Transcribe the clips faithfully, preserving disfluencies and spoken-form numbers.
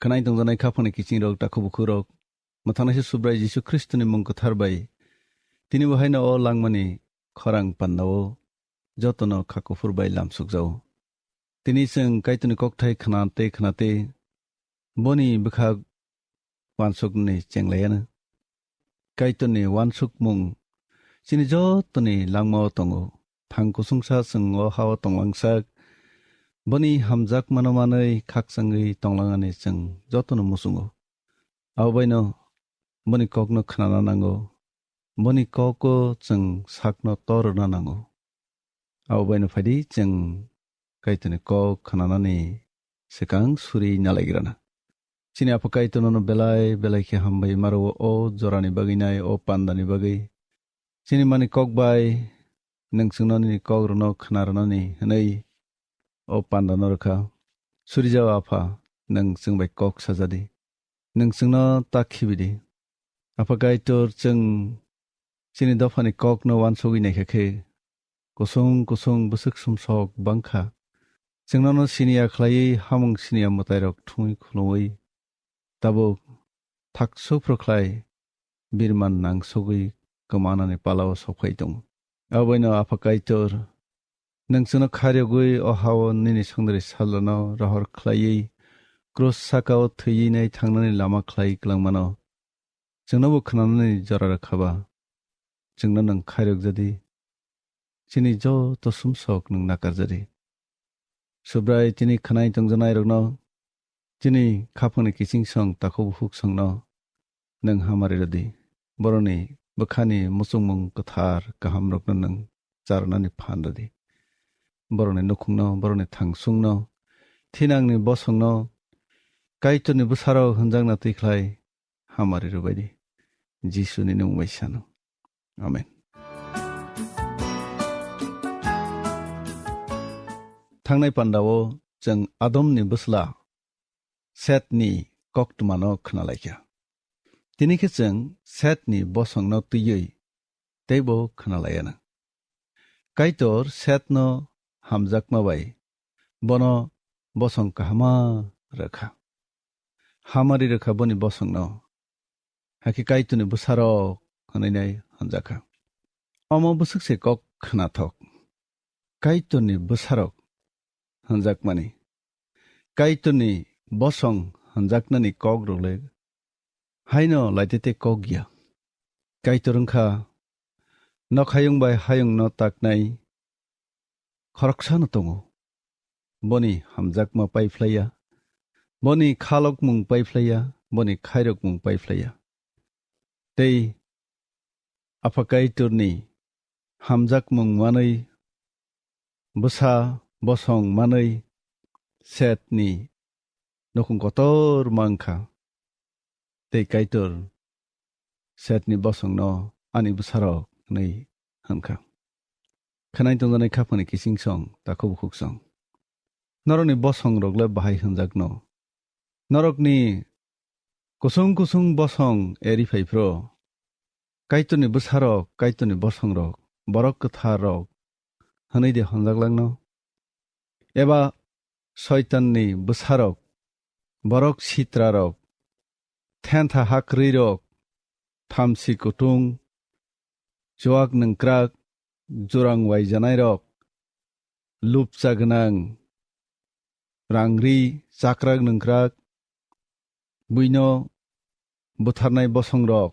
Khwnai tongjanai khaphangni kichingrok, takhuk bukhukrok, mwthangnaisa Subrai Jisu Khristoni mung kwthar bai tini bo haino o langmani khorang pandao jotono kha kuphur bai lamsukjao. Tini chwng Kaitorni kokthai khna tei khna tei boni bwkhak wansukni chenglaiano. Kaitorni wansukmung chini jotoni langmao tongo. Thang kusungsa chwng o hao tonglangsak, boni hamjakmano manwi khakchangwi tonglangani chwng jotono muchungo. Abo baino boni kokno khnana nango, boni kokno chwng sakno torna nango. Abo baino phaidi chwng Kaitorni kok khnanani swkang suri nalaigrana. Chini Apha Kaitorno belai belai khe hambai maro o jorani bagwi nai, o pandani bagwi. Chini mani kok bai nwng chwngno nini kok rwno khna rwnani hwnwi o panda no rwkha. Surijao Apha, nwng chwng bai kok sajadi. Nwng chwngno ta khibidi. Apha Kaitor, chwng chini dophani kokno wansugwi naikha khe, kusung kusung bwswk sumsok bangkha. Chwngnono siniya khlaiwi hamung siniya mwtairok thumwi khulumwi tabuk thaksu phrwkhlai birman nangsugwi kwmanani palao sokphai tongo. Aboino Apha Kaitor, nwng chwngno khairogwi o hao nini songdari salrano rohor khlaiwi krus sakao thwiwi nai thangnani lama khlai kwlangmano chwngnobo khwnanani jora rwkha ba, chwngno nwng khairokjadi, chini joto sumsok nwng nakarjadi. Subrai, chini khwnai tongjaknairokno, chini khaphangni kichingsong takhuk bukhuk songno nwng hamari rwdi. Borokni bwkhani muchungmung kwthar kahamrokno nwng charwnani phan rwdi. Borokni nukhungno, borokni thangsungno, thinangni bosongno, Kaitorni bwsarok hwnjakna twi khlai hamari rwbaidi. Jisuni mung bai sano. Amen. Thangnai pandao chwng Adomni bwsla Setni koktwmano khwnalaikha. Tini khe chwng Setni bosongno twiwi teibo khwnalaianw. Kaitor Setno hamjakma bai bono bosong kahama rwkha. Hamari rwkha boni bosongno. Hakhe Kaitorni bwsarok hwnwi nai hwnjakha. Omo bwswk se kok khnathok. Kaitorni bwsarok hwnjakmani, Kaitorni bosong hwnjaknani kokrok le haino laitete kok ya. Kaitor wngkha nokhayung bai hayungno taknai khoroksano tongo. Boni hamjakma paiphlaiya, boni khalokmung paiphlaiya, boni khairokmung paiphlaiya. Tei Apha Kaitorni hamjakmung manwi, bwsa bosong manwi Setni nukhung kotor mankha. Tei Kaitor Setni bosongno ani bwsarok hwnwi hwnkha. Khwnai tongjaknai khaphangni kichingsong, takhuk bukhuksong. Norokni bosongrok le bahai hwnjakno. Norokni kusung kusung bosong eri phai phro. Kaitorni bwsarok, Kaitorni bosongrok, borok kwtharrok hwnwi de hwnjaklangno? Eba Soitanni bwsarok, borok sitrarok, thentha hakrwirok, thamsi kutung, chuak nungkrak, jurang waijanairok, lupcha gwnang, rangri, chakrak nungkrak, buino butharnai bosongrok,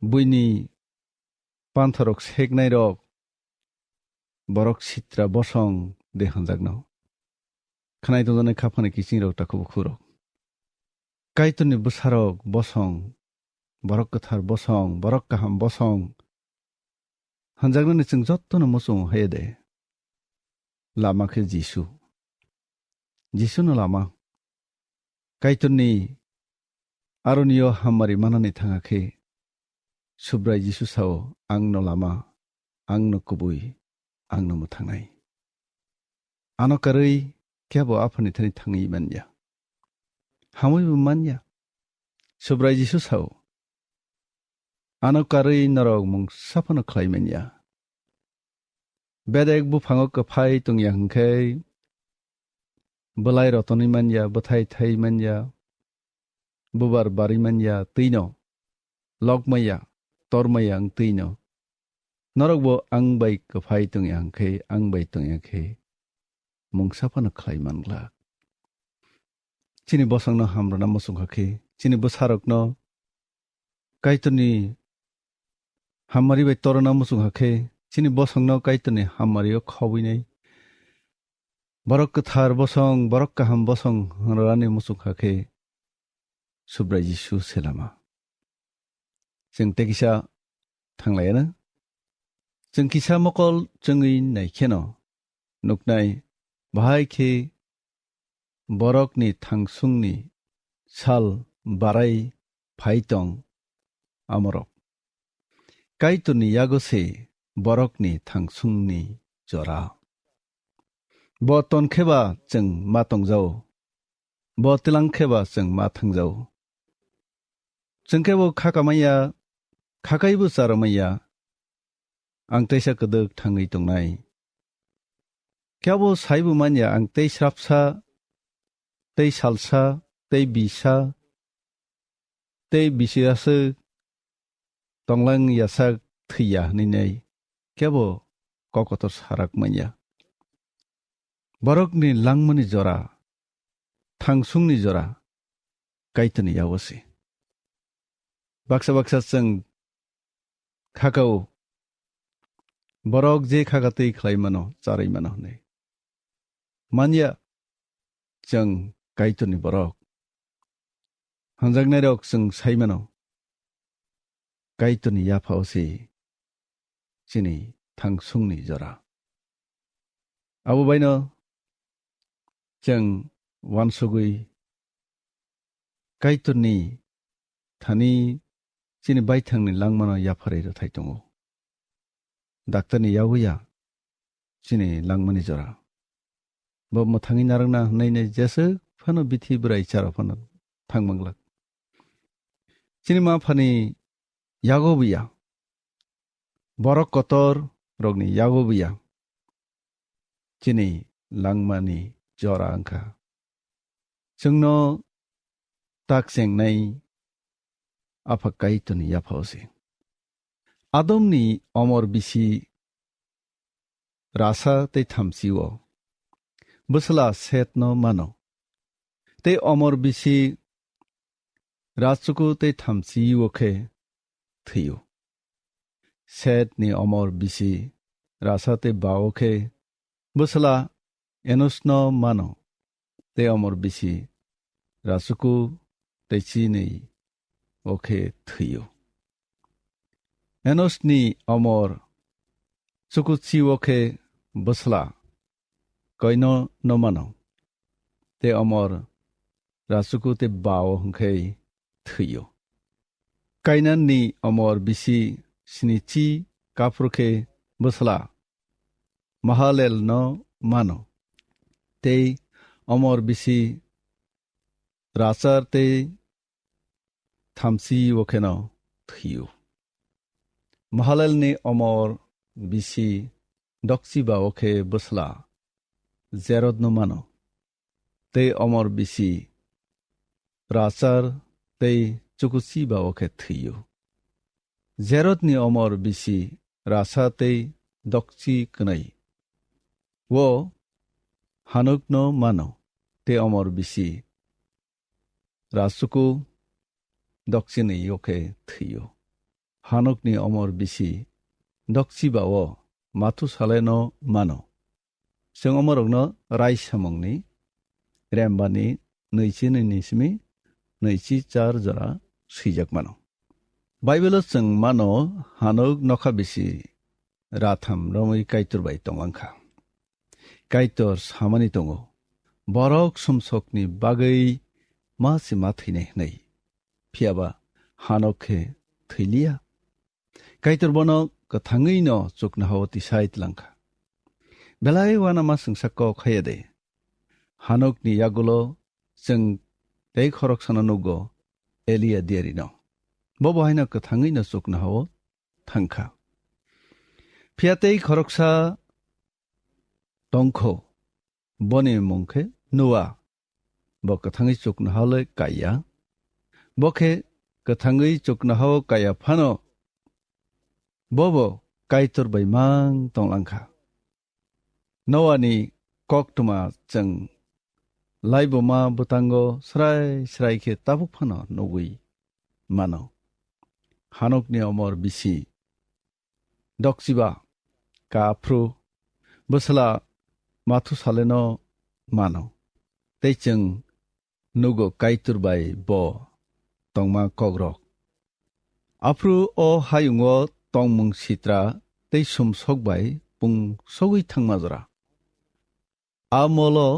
buini pantharok seknairok, borok sitra bosong de hwnjakno. Khwnai tongjaknai khaphangni kichingrok, takhuk bukhurok. Kaitorni bwsarok bosong, borok kwthar bosong, borok kaham bosong hwnjaknani chwng jotono muchungo haiya de? Lama khe Jisu. Jisuno lama. Kaitorni aronio hammari manani thanga khe Subrai Jisu sao, "Angno lama, angno kubui, angno mwthangnai." Ano karwi kebo Aphani thani thangwi manya. Hamwibo manya. Subrai Jisu sao, "Ano karwi norok mungsa phano khlai manya. Bedek buphango kwphai tongya hwnkhe bwlai rotonwi manya, bwthai thai manya, bubar barwi manya twino, lok maya, tor maya wng twino. Norok bo ang bai kwphai tongya hwnkhe, ang bai tongya khe mungsa phano khlai man glak. Chini bosongno hamrwna muchung kha khe, chini bwsarokno Kaitorni hammari bai torna muchung kha khe, chini bosongno Kaitorni hammario khobwinai. Borok kwthar bosong, borok kaham bosong hwnrani muchung kha khe, Subrai Jisu se lama. Chwng tei kisa thanglaiya na? Chwng kisa mokol chwngwi nai kheno nuknai, bahai khe borokni thangsungni sal barai phai tong amorok. Kaitorni yago se borokni thangsungni jora. Bo ton khe ba chwng ma tongjao. Bo tlang khe ba chwng ma thangjao. Chwng khe bo kha kamaiya, kha kaibo cha rwmaiya. Ang teisa kwdwk thangwi tongnai. Khe bo saibo manya ang tei srapsa, tei salsa, tei bisa, tei bisi aswk tonglang yasak thwiya hwnwi nai kebo kok kotor sarak manya. Borokni langmani jora, thangsungni jora, Kaitorni yago se. Baksa baksa chwng khakao, borok je khaka tei khlai mano, charwi mano hwnwi. Manya, chwng Kaitorni borok. Hamjaknairok chwng sai mano, Kaitorni yaphao se chini thangsungni jora. Abo baino chwng uansugwi Kaitorni thani chini baithangni langmano yapharwi rwthai tongo. Daktarni yago ya chini langmani jora. Bo mwthangwi narwkna hwnwi nai jeswk phano bithi bwrai charo phano thang manglak. Chini ma phani yago bo ya, borok kotor rokni yago bo ya. Chini langmani jora wngkha. Chwngno tak chengnai Apha Kaitorni yaphao se. Adomni omor bisi rasa tei thamchi-o bwsla Setno mano. Tei omor bisi rachuku tei thamchi-o khe thwi-o. Setni omor bisi rasa tei ba-o khe bwsla Enosno mano, tei omor bisi rachuku tei chinwi o khe thwi-o. Enosni omor chukuchi o khe bwsla Koino no mano, tei omor rachuku tei ba-o hwnkhe thwi-o. Kainanni omor bisi sinichi kaphru khe bwsla Mahalelno mano, tei omor bisi rachar tei thamchi o kheno thwi-o. Mahalelni omor bisi dokchi ba-o khe bwsla Jerodno mano, tei omor bisi rachar tei chukuchi ba-o khe thwi-o. Jerodni omor bisi rasa tei dokchi kwnwi o Hanokno mano, tei omor bisi rachuku dokchinwi o khe thwi-o. Hanokni omor bisi dokchi ba-o Mathusaleno mano. Chwng omorokno Rai samungni rembani nwichi nwi ni simi nwichi char jora swijak mano. Baibelo chwng mano Hanok nokha bisi ratham romwi Kaitor bai tonglang kha. Kaitor samani tongo, borok sumsokni bagwi ma se ma thwinai hwnwi. Phiya ba Hanok khe thwi liya. Kaitor bono kwthangwi no chuknoha-o tisai tlang kha. Belai uanama swngsa kok haiya de. Hanokni yagulo chwng tei khoroksano nugo, Elia diarino. Bo bo haino kwthangwi no chuknoha-o thang kha. Phiya tei khoroksa tong kho, boni mung khe Noa, bo kwthangwi chuknohao le kaiya. Bo khe kwthangwi chuknohao kaiya phano, bobo Kaitor bai mang tonglang kha. Noani koktwma chwng laibuma bwtango srai srai khe tabuk phano nugwi mano. Hanokni omor bisi dokchiba kaphru bwsla Mathusaleno mano, tei chwng nugo Kaitor bai bo tongma kokrok. Aphru o hayungo tongmung sitra tei sumsok bai pung sogwi thangma jora. A molo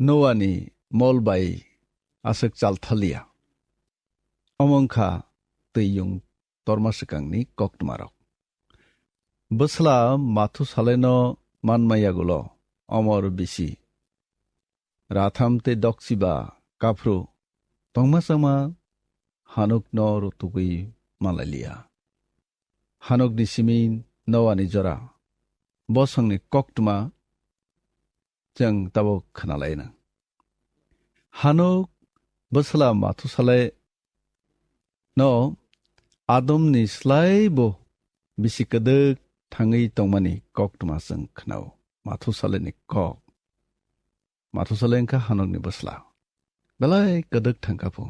Noani mol bai aswk chalthaliya. Omo wngkha twiyung torma swkangni koktwmarok. Bwsla Mathusaleno manma yagulo omor bisi ratham tei dokchiba kaphru tongma chama Hanokno rutugwi manlailiya. Hanokni simi Noani jora bosongni koktwma chwng tabuk khwnalaina. Hanok bwsla Mathusale no Adomni slai bo bisi kwdwk thangwi tongmani koktwma chwng khnao. Mathusaleni kok. Mathusale wngkha Hanokni bwsla. Belai kwdwk thangkha phu.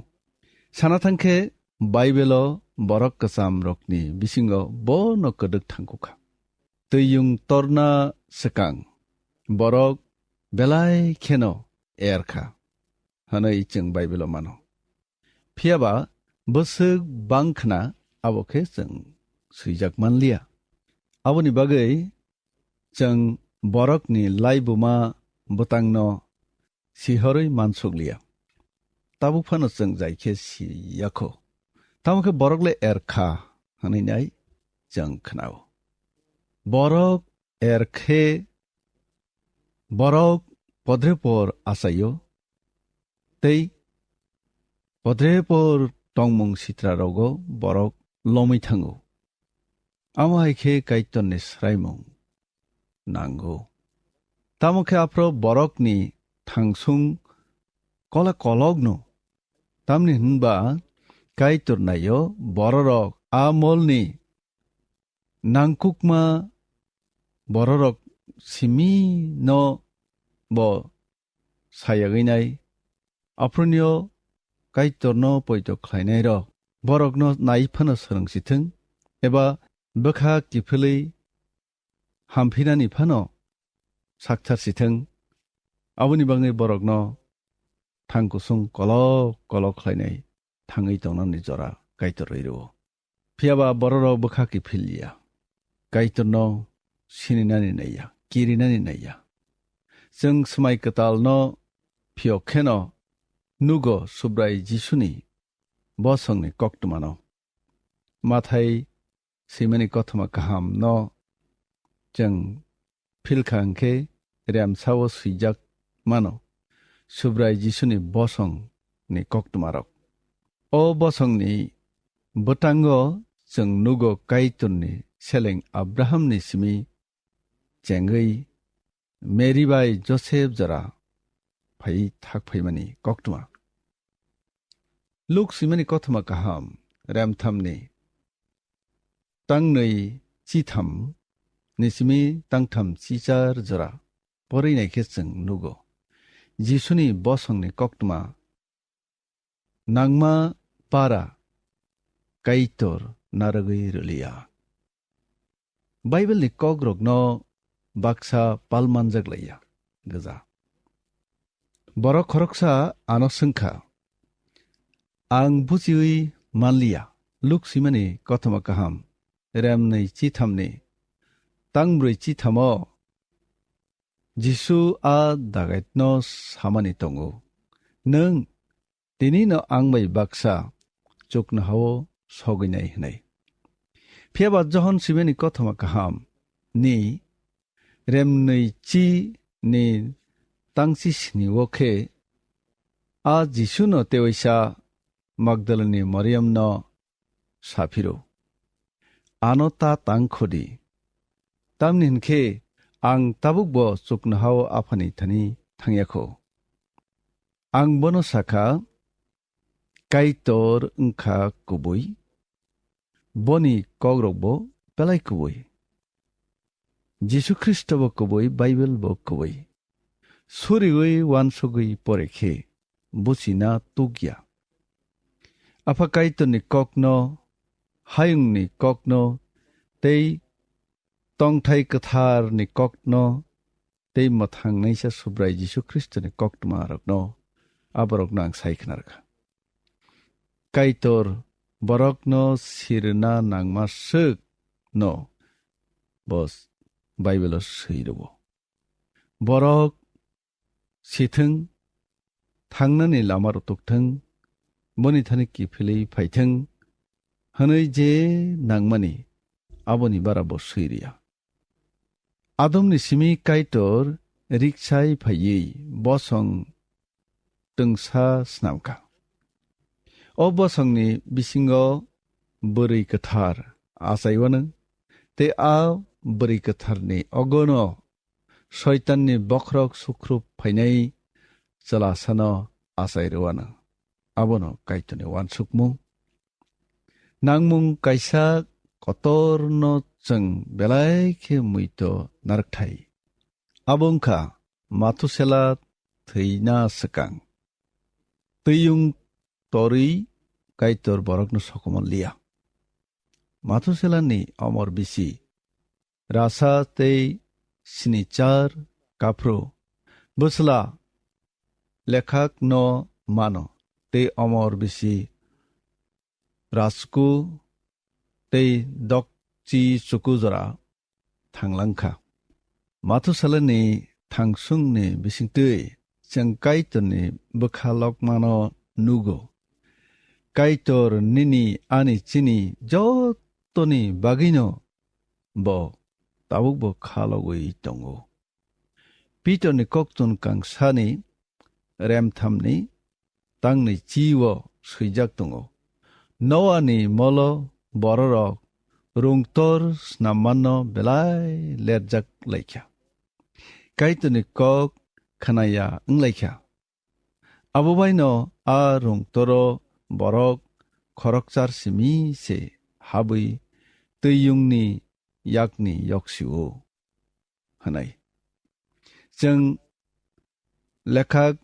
Sana thangkhe Baibelo borok kwchamrokni bisingo bono kwdwk thangkukha. Twiyung torna swkang borok belai kheno erkha hwnwi chwng Baibelo mano. Phiyaba bwswk bangkhna abo khe chwng swijak manliya. Aboni bagwi chwng borokni laibuma bwtangno sihorwi mansukliya. Tabuk phano chwng jai khe siyakho. Tamo khe borok le erkha hwnwi nai chwng khnao. Borok erkhe borok podrepor achaio tei podrepor tongmung sitrarogo borok lomwi thango. Amo hai khe Kaitorni swraimung nango. Tamo khe aphro borokni thangsung kola kolokno. Tamni hwnba Kaitor naio bororok a molni nangkukma bororok simi no bo sayagwi nai. Aphronio Kaitorno poito khlainairok borokno nai phano swrwngsithwng eba bwkha kiphilwi hamphinani phano saktharsithwng. Aboni bagwi borokno thangkusung kolok kolok khlainai thangwi tongnani jora Kaitor rwi rwo. Phiyaba bororok bwkha kiphilya. Kaitorno sininani naiya, kirinani naiya. Chwng Swmai Kwtalno phiyok kheno nugo Subrai Jisuni bosongni koktwmano. Mathai swimani kothoma kahamno chwng philkha hwnkhe remsao swijak mano Subrai Jisuni bosongni koktwmarok. O bosongni bwtango chwng nugo Kaitorni seleng Abrahamni simi chengwi Mary bai Joseph jora phai thak phaimani koktwma. Luk swimani kothoma kaham remthamni tangnwi chitham ni simi tangtham chichar jora porwi naikhe chwng nugo. Jisuni bosongni koktwma nangma para Kaitor narwgwi rwliya. Bible ni kokrokno baksa palmanjak laiya gwja. Borok khoroksa ano swngkha, "Ang buchiwi manliya." Luk swimani kothoma kaham, remnwi chithamni, tangbrwi chithamo Jisu a dagaitno samani tongo, "Nwng tinino ang bai baksa chuknohao sogwinai," hwnwi. Phiyaba Johon swimani kothoma kaham ni remnwi chi ni tangchi sini o khe a Jisuno tewaisa Magdalani Mariamno saphiro, "Ano ta tang khodi, tamni hwnkhe ang tabukbo chuknohao Aphani thani thangya kho. Ang bono sakha, Kaitor wngkha kubui, boni kokrokbo belai kubui. Jisu Khristo bo kubui, Bible bo kubui. Suriwi wansugwi pore khe buchina tukya. Apha Kaitorni kokno, hayungni kokno, tei tongthai kwtharni kokno, tei mwthangnaisa Subrai Jisu Khristoni koktwmarokno, aborokno ang sai khna rwkha. Kaitor borokno sirna nangma swk no bo Bible-o swi rwo. Borok sithwng, thangnani lama rwtwkthwng, boni thani kiphilwi phaithwng, hwnwi je nangmani aboni bara bo swi rwya. Adomni simi Kaitor riksai phaiwi bosong twngsa snamkha. O bosongni bisingo bwrwi kwthar achaiwano, tei a bwrwi kwtharni ogono Soitanni bokhorok sukhrup phainai chwlasano achai rwano. Abono Kaitorni uansukmung. Nangmung kaisa kotorno chwng belai khe muito narwkthai. Abo wngkha Mathusela thwina swkang. Twiyung torwi Kaitor borokno sokomor liya. Mathuselani omor bisi rasa tei sinichar kaphru bwsla lekhakno mano, tei omor bisi rasku tei dokchi chuku jora thanglangkha. Mathusalani thangsungni bisingtwi chwng Kaitorni bwkha lokmano nugo. Kaitor nini ani chini jotoni bagwino bo tabukbo kha logwi tongo. Pitorni koktun kangsani remthamni tangni chi-o swijak tongo. Noani molo bororok rungtor snammanno belai lerjak laikha. Kaitorni kok khnaya wnglaikha. Abo baino a rungtoro borok khorokchar simi se habwi twiyungni yakni yoksio hwnwi. Chwng lekhak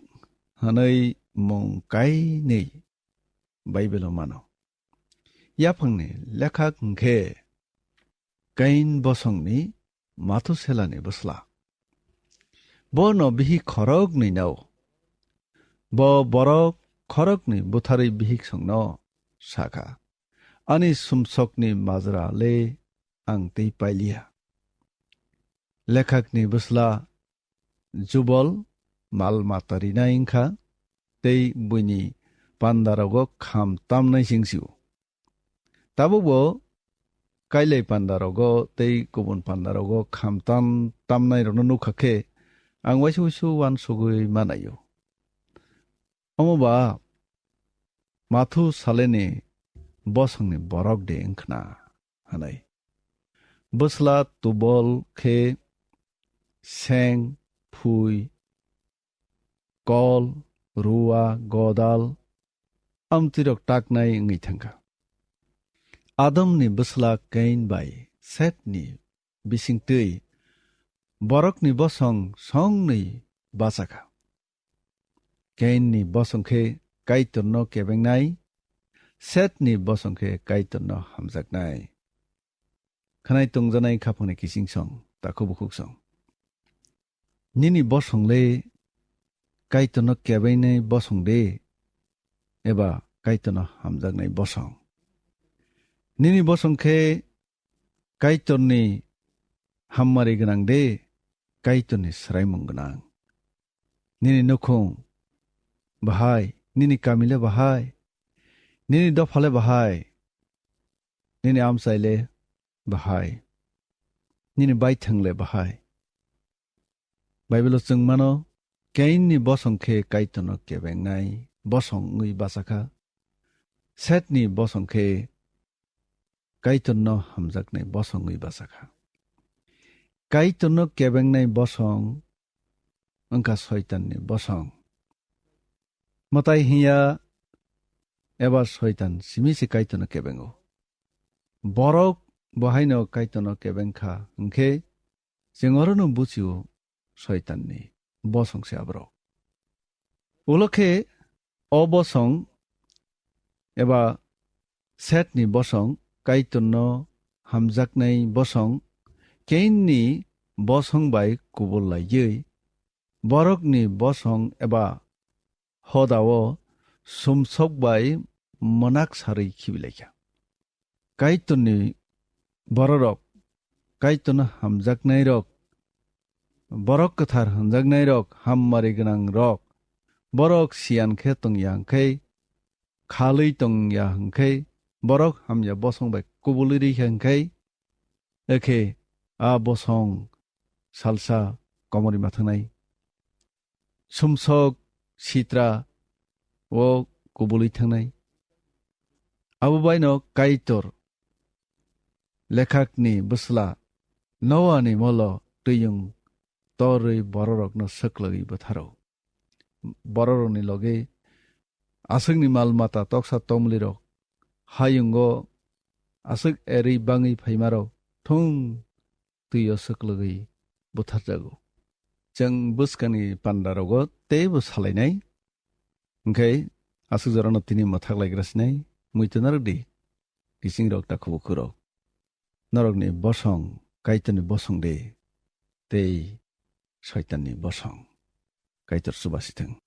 hwnwi mung kainwi Bible-o mano. Yaphangni lekhak hwnkhe Kain bosongni Mathuselani bwsla. Bono bihik khoroknwi nao. Bo borok khoroknwi butharwi bihik songno sakha, "Ani sumsokni majra le ang tei pailiya." Lekhakni bwsla Jubal mal mata rinai wngkha, tei buini pandarogo kham tamnai se wngsio. Tabukbo kailai pandarogo tei kubun pandarogo kham tam tamnairokno nukha khe, ang waisa waisa uansugwi manaio. Omo ba Mathusalani bosongni borok de wngkhna hwnwi. Bwsla Tubal khe seng, phui, kol, rua, godal, amtwirok taknai wngwi thangkha. Adomni bwsla Kain bai Setni bisingtwi borokni bosong songnwi bachakha. Kainni bosong khe Kaitorno kebengnai, Setni bosong khe Kaitorno hamjaknai. Khwnai tongjanai khaphangni kising song, takhuk bukhuk song. Nini bosong le Kaitorno kebengnai bosong de, eba Kaitorno hamjaknai bosong? Nini bosong khe Kaitorni hammari gwnang de, Kaitorni swraimung gwnang? Nini nukhung bahai, nini kami le bahai, nini dopha le bahai, nini amchai le bahai, nini baithang le bahai. Bible-o chwng mano, Kainni bosong khe Kaitorno kebengnai bosong wngwi bachakha, Setni bosong khe Kaitorno hamjaknai bosong wngwi bachakha. Kaitorno kebengnai bosong wngkha Soitanni bosong. Mwtai hiya eba Soitan simi se Kaitorno kebengo. Borok bo haino Kaitorno kebengkha hwnkhe chwng orono buchio Soitanni bosong se aborok. Ulo khe o bosong eba Setni bosong, Kaitorno hamjaknai bosong, Kainni bosong bai kubul laiwi, borokni bosong eba hodao sumsok bai mwnak sarwi khibilaikha. Kaitorni bororok, Kaitorno hamjaknairok, borok kwthar hwnjaknairok, hammari gwnangrok, borok siyan khe tongya hwnkhe, khalwi tongya hwnkhe, borok hamya bosong bai kubulwi rikha hwnkhe, ekhe a bosong salsa komorwi ma thangnai. Sumsok sitra o kubulwi thangnai. Abo baino Kaitor lekhakni bwsla Noani molo twiyung torwi bororokno swklagwi bwtharo. Bororokni loge aswkni mal mata toksa tomlirok hayungo aswk erwi bangwi phaimarok thung twio swklagwi butharjago. Chwng bwskangni pandarogo teibo salainai, hwnkhe aswk jorano tini mwthak laikra sinai, muitu narwk di, kisingrok takhuk bukhurok. Norokni bosong, Kaitorni bosong de, tei Soitanni bosong. Kaitor chubasi thung.